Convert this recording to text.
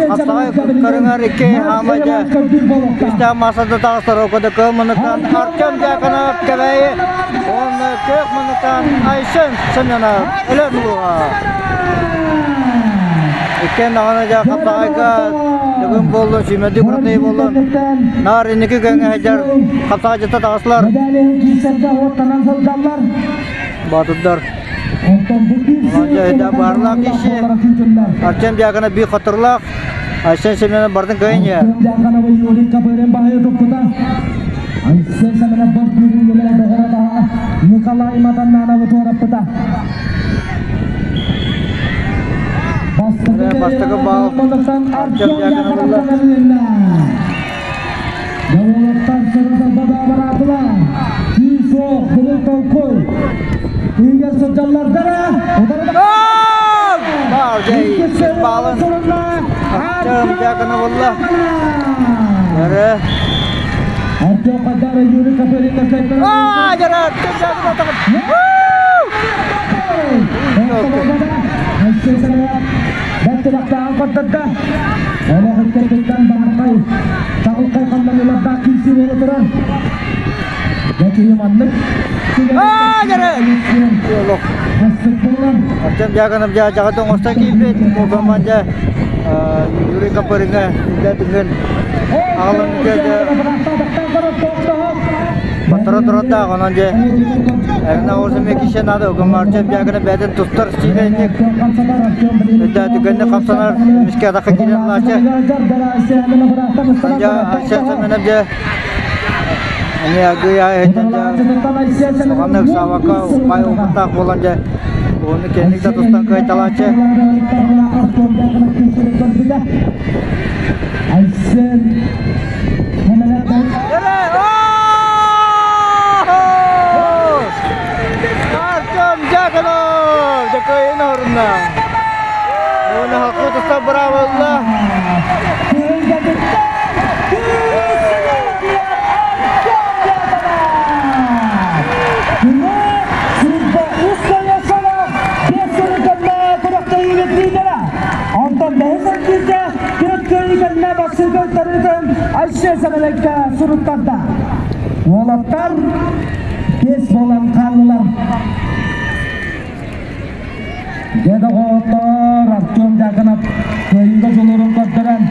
Хапсаҕай көрүҥэр икки хаамайда күүстээх массада таҕыстар окодокы муннуктан Артем Дьяконов Кэбээйи уонна күөх муннуктан Айсен Семенов Өлөөн улууһа. Иккиэн даҕаны дьэ хапсаҕайга бүгүн буоллун, сүүмэрдии куратыы буоллун, наар инники күөҥҥэ сылдьар хапсаҕайдьыттар таҕыстылар. Боотурдар. Баарлаах киһи Артем Дьяконов биир хотурлаах, Айсен Семенов бардын кыайын иһэр. Айсен Семенов Николай Матаннановы туораппыта. Бастакы баал Артем Дьяконов ылла. Даволоттар сырытарбада бараатыла. Күүс-уох, былыр толкуй. Үйгер сылдьаллардара. Баал дьэ баалын Артем Дьяконов ылла. Эрэ. Артем Кадара Юрий Капелин Аа, дьара Артем Дьяконов Бэрт көрдөрдө. Олох иккэрдиттэн баһархай, чаҕылхай ханнаныылардаах киирсии буола турар. Дьэ киһи маннык Аа, дьара! Артем Дьяконов дьэ дьаҕатын оҥостон киирбит. Куокаман дьэ Юрий Копыринга үлэтигин аҕалан дьэ Батара турардаах, онон дьэ эрнэ оҕус эмиэ киһи наада. Угум Артем Дьяконов бэйэтин туттар стилинник түгэнник хамсанар миске атахха киирэн лаачы. Дьэ Арсен Семенов дьэ эмиэ агыйа иһиттэн дьэ улаханнык саабакка бай опыттаах буолан дьэ уһуннук киэҥник да тустан кыайталааччы. Айсен Артем Дьяконов! Дьакыйын орунна. Уонна хаккутуста браво Онтон бэһис эргииргэ түөрт кыайыы кэннэ бастыҥ тарыытын Айсен Сэмэнэккэ суруттарда. Уолаттар биэс буолан хааллылар. Дьэ доҕоттор, Артем Дьяконов кыайыыга дьулуурун көрдөрөн.